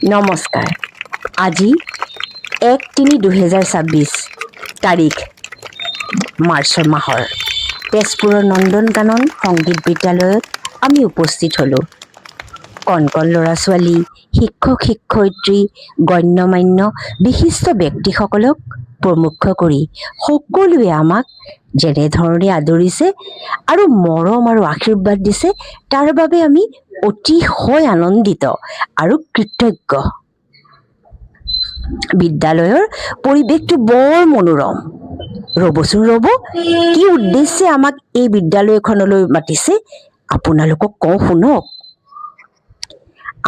নমস্কাৰ। আজি 1-3-2026 তাৰিখ, মাৰ্চ মাহৰ তেজপুৰৰ নন্দনকানন সংগীত বিদ্যালয়ত আমি উপস্থিত হ'লোঁ। কণ কণ ল'ৰা ছোৱালী, শিক্ষক শিক্ষয়িত্ৰী, গণ্য মান্য বিশিষ্ট ব্যক্তিসকলক প্ৰমুখ্য কৰি সকলোৱে আমাক যেনেধৰণে আদৰিছে আৰু মৰম আৰু আশীৰ্বাদ দিছে, তাৰ বাবে আমি অতিশয় আনন্দিত আৰু কৃতজ্ঞ। বিদ্যালয়ৰ পৰিৱেশটো বৰ মনোৰম। ৰ'বচোন ৰ'ব, কি উদ্দেশ্যে আমাক এই বিদ্যালয়খনলৈ মাতিছে আপোনালোকক কওঁ শুনক।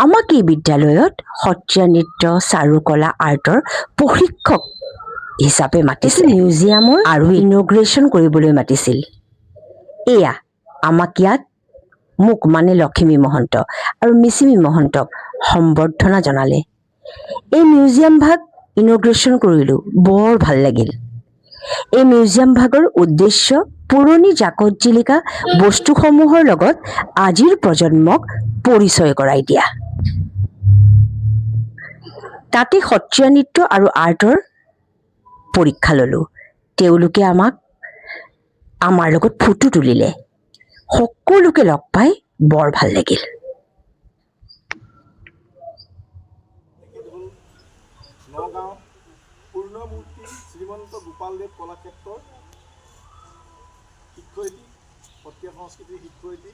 আমাক এই বিদ্যালয়ত সত্ৰীয়া নৃত্য, চাৰুকলা, আৰ্টৰ প্ৰশিক্ষক হিচাপে মাতিছিল। মিউজিয়ামৰ আৰু ইনগ্ৰেশ্যন কৰিবলৈ মাতিছিল। এয়া আমাক ইয়াত মোক মানে লখিমী মহন্ত আৰু মিচিমি মহন্তক সম্বৰ্ধনা জনালে। এই মিউজিয়াম ভাগ ইনগ্ৰেশ্যন কৰিলোঁ, বৰ ভাল লাগিল। এই মিউজিয়াম ভাগৰ উদ্দেশ্য পুৰণি জাকত জিলিকা বস্তুসমূহৰ লগত আজিৰ প্ৰজন্মক পৰিচয় কৰাই দিয়া। তাতে সত্ৰীয়া নৃত্য আৰু আৰ্টৰ পৰীক্ষা ল'লোঁ। তেওঁলোকে আমাক আমাৰ লগত ফটো তুলিলে। সকলোকে লগ পাই বৰ ভাল লাগিল। তেখেত হ'ল নগাঁও পূৰ্ণমূৰ্তি শ্ৰীমন্ত গোপালদেৱ কলাক্ষেত্ৰৰ শিক্ষয়িত্ৰী, সত্ৰীয়া সংস্কৃতিৰ শিক্ষয়িত্ৰী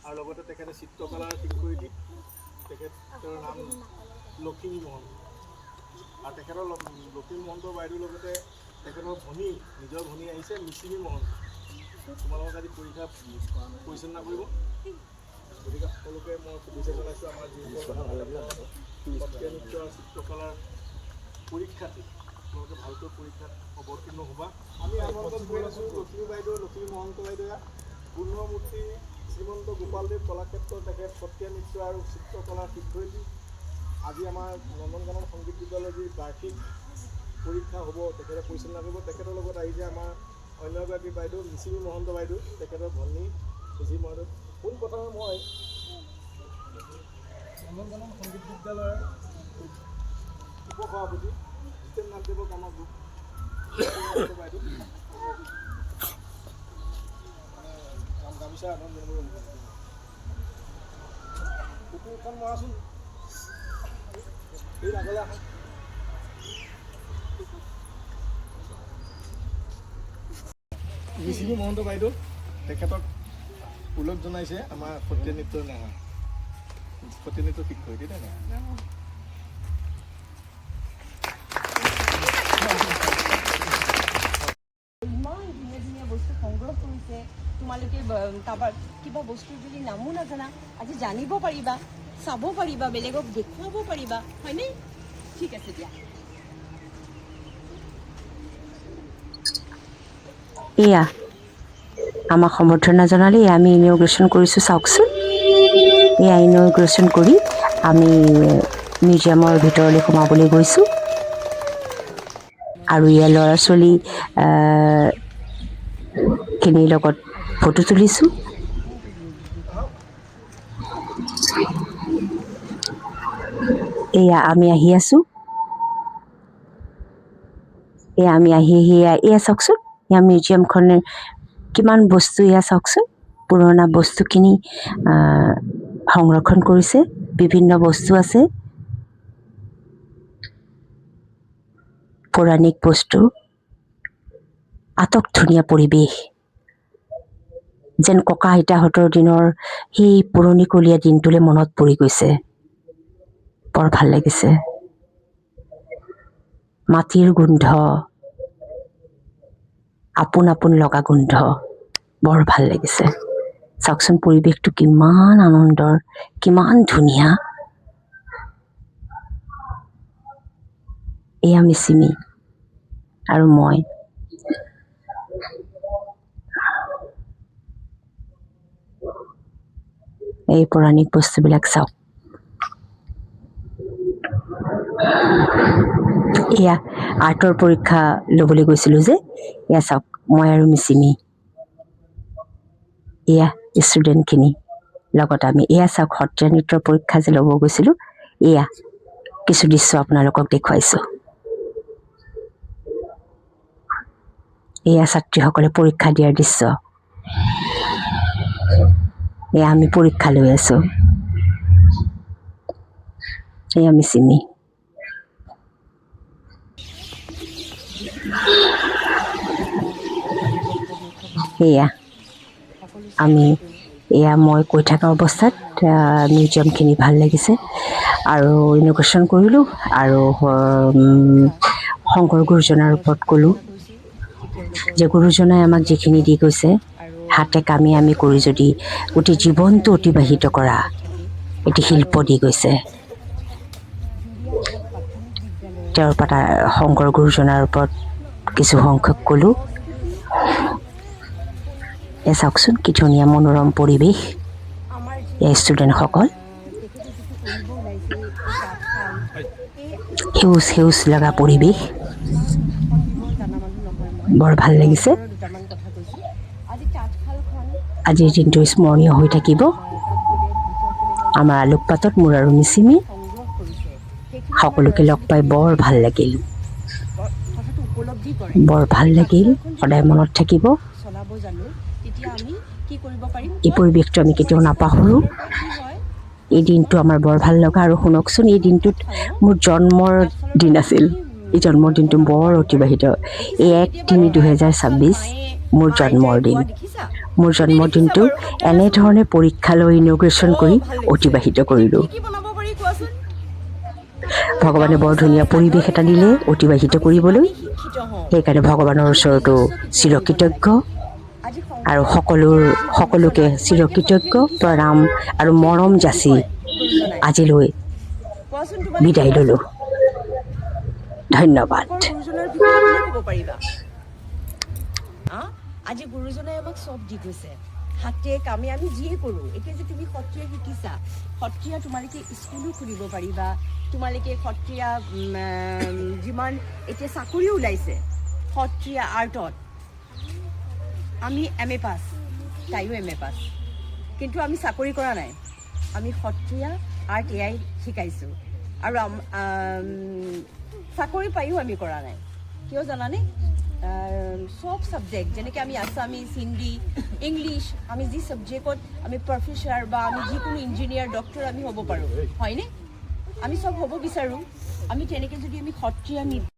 আৰু লগতে তেখেতে চিত্ৰকলাৰ শিক্ষয়িত্ৰী। তেখেতৰ নাম লখিমী মহন্ত। আৰু তেখেতৰ লখিমী মহন্ত বাইদেউৰ লগতে তেখেতৰ ভনী, নিজৰ ভনী আহিছে মিচিমি মহন্ত। তোমালোকক আজি পৰীক্ষা পৰিচালনা কৰিব। গতিকে সকলোকে মই শুভেচ্ছা জনাইছোঁ। আমাৰ যিসকল সত্ৰীয়া নৃত্য আৰু চিত্ৰকলাৰ পৰীক্ষাৰ্থী, তোমালোকে ভালকৈ পৰীক্ষাত অৱতীৰ্ণ হ'বা। আমি আমন্ত্ৰণ কৰি আছোঁ লক্ষ্মী বাইদেউ, লক্ষ্মী মহন্ত বাইদেউ, পূৰ্ণমূৰ্তি শ্ৰীমন্ত গোপালদেৱ কলাক্ষেত্ৰৰ তেখেত সত্ৰীয়া নৃত্য আৰু চিত্ৰকলাৰ শিক্ষয়িত্ৰী। আজি আমাৰ নন্দনকানন সংগীত বিদ্যালয়ৰ যি বাৰ্ষিক পৰীক্ষা হ'ব, তেখেতে পৰিচালনা কৰিব। তেখেতৰ লগত আহিছে আমাৰ অন্য এগৰাকী বাইদেউ, মিচিমি মহন্ত বাইদেউ, তেখেতৰ ভনী মিচিমি মহন্ত। পোনপ্ৰথমে মই নন্দনকানন সংগীত বিদ্যালয়ৰ উপসভাপতি জিতেন নাথদেৱক আমাক মহন্ত বাইদেউ মানে গামোচা আদান জনাবলৈ অনুৰোধ কৰিছোঁ। কুকুৰখন মৰাচোন, এই আগলৈ আহা। মিচিমি মহন্ত বাইদেউ, তেখেতক ওলগ জনাইছে আমাৰ সত্ৰীয়া নৃত্যৰ নহয়, সত্ৰীয়া নৃত্য শিক্ষয়িত্ৰী নে নাই? ইমান ধুনীয়া ধুনীয়া বস্তু সংগ্ৰহ কৰিছে তোমালোকে। কাৰোবাৰ কিবা বস্তুৰ যদি নামো নাজানা, আজি জানিব পাৰিবা, চাব পাৰিবা, বেলেগক দেখুৱাব পাৰিবা, হয়নে? ঠিক আছে দিয়া। এয়া আমাক সম্বৰ্ধনা জনালে। এয়া আমি ইনগ্ৰেশ্যন কৰিছোঁ, চাওকচোন। এয়া ইনগ্ৰেশ্যন কৰি আমি মিউজিয়ামৰ ভিতৰলৈ সোমাবলৈ গৈছোঁ আৰু ইয়াৰ ল'ৰা ছোৱালী খিনিৰ লগত ফটো তুলিছোঁ। এয়া আমি আহি আছোঁ। এয়া আমি আহি আহি এয়া চাওকচোন, এয়া মিউজিয়ামখনে কিমান বস্তু। এয়া চাওকচোন, পুৰণা বস্তুখিনি সংৰক্ষণ কৰিছে। বিভিন্ন বস্তু আছে, পৌৰাণিক বস্তু। আটক ধুনীয়া পৰিৱেশ, যেন ককা আইতাহঁতৰ দিনৰ সেই পুৰণিকলীয়া দিনটোলৈ মনত পৰি গৈছে। বৰ ভাল লাগিছে। মাটিৰ গোন্ধ, আপোন আপোন লগা গোন্ধ, বৰ ভাল লাগিছে। চাওকচোন, পৰিৱেশটো কিমান আনন্দৰ, কিমান ধুনীয়া। এয়া মিচিমি আৰু মই। এই পৌৰাণিক বস্তুবিলাক চাওক। এয়া আৰ্টৰ পৰীক্ষা ল'বলৈ গৈছিলোঁ যে, এয়া চাওক, মই আৰু মিচিমি। এয়া ষ্টুডেণ্টখিনি লগত আমি। এয়া চাওক, সত্ৰীয়া নৃত্যৰ পৰীক্ষা যে ল'ব গৈছিলোঁ, এয়া। কিছু দৃশ্য আপোনালোকক দেখুৱাইছোঁ। এয়া ছাত্ৰীসকলে পৰীক্ষা দিয়াৰ দৃশ্য। এয়া আমি পৰীক্ষা লৈ আছোঁ। এয়া মিচিমি। এয়া আমি, এয়া মই কৈ থকা অৱস্থাত মিউজিয়ামখিনি ভাল লাগিছে আৰু ইন'গ্ৰেশ্যন কৰিলোঁ আৰু শংকৰ গুৰুজনাৰ ওপৰত ক'লোঁ যে গুৰুজনাই আমাক যিখিনি দি গৈছে, হাতে কামে আমি কৰি যদি গোটেই জীৱনটো অতিবাহিত কৰা এটি শিল্প দি গৈছে। তেওঁৰ পৰা শংকৰ গুৰুজনাৰ ওপৰত কিছু সংখ্যক ক'লোঁ। এয়া চাওকচোন, কি ধুনীয়া মনোৰম পৰিৱেশ। এই ষ্টুডেণ্টসকল, সেউজ সেউজ লগা পৰিৱেশ, বৰ ভাল লাগিছে। আজিৰ দিনটো স্মৰণীয় হৈ থাকিব আমাৰ আলোকপাতত। মোৰ আৰু মিচিমি সকলোকে লগ পাই বৰ ভাল লাগিল, বৰ ভাল লাগিল। সদায় মনত থাকিব। এই পৰিৱেশটো আমি কেতিয়াও নাপাহৰোঁ। এই দিনটো আমাৰ বৰ ভাল লগা। আৰু শুনকচোন, এই দিনটোত মোৰ জন্মৰ দিন আছিল। এই জন্মদিনটো বৰ অতিবাহিত। এই 1/3/2026 মোৰ জন্মৰ দিন। মোৰ জন্মদিনটো এনেধৰণে পৰীক্ষা লৈ, ইন'গ্ৰেশ্যন কৰি অতিবাহিত কৰিলোঁ। ভগৱানে বৰ ধুনীয়া পৰিৱেশ এটা দিলে অতিবাহিত কৰিবলৈ। সেইকাৰণে ভগৱানৰ ওচৰতো চিৰকৃতজ্ঞ আৰু সকলোকে চিৰকৃতজ্ঞ প্ৰণাম আৰু মৰম যাচি আজিলৈ বিদায় ল'লোঁ। ধন্যবাদ। গুৰুজনাৰ বিষয়ে কোনে ক'ব পাৰিবা? আজি গুৰুজনাই আমাক চব দি গৈছে। হাতে কামে আমি যিয়ে কৰোঁ, এতিয়া যে তুমি সত্ৰীয়া শিকিছা, সত্ৰীয়া তোমালোকে স্কুলো খুলিব পাৰিবা। তোমালোকে সত্ৰীয়া যিমান এতিয়া চাকৰিও ওলাইছে সত্ৰীয়া আৰ্টত। আমি এম এ পাছ, তাইও এম এ পাছ, কিন্তু আমি চাকৰি কৰা নাই। আমি সত্ৰীয়া আৰ্ট এয়াই শিকাইছোঁ আৰু চাকৰি পায়ো আমি কৰা নাই। কিয় জানানে? চব ছাবজেক্ট, যেনেকৈ আমি আছামিজ, হিন্দী, ইংলিছ, আমি যি ছাবজেক্টত আমি প্ৰফেচাৰ বা আমি যিকোনো ইঞ্জিনিয়াৰ, ডক্টৰ আমি হ'ব পাৰোঁ, হয়নে? আমি চব হ'ব বিচাৰোঁ। আমি তেনেকৈ যদি আমি সত্ৰীয়া নৃত্য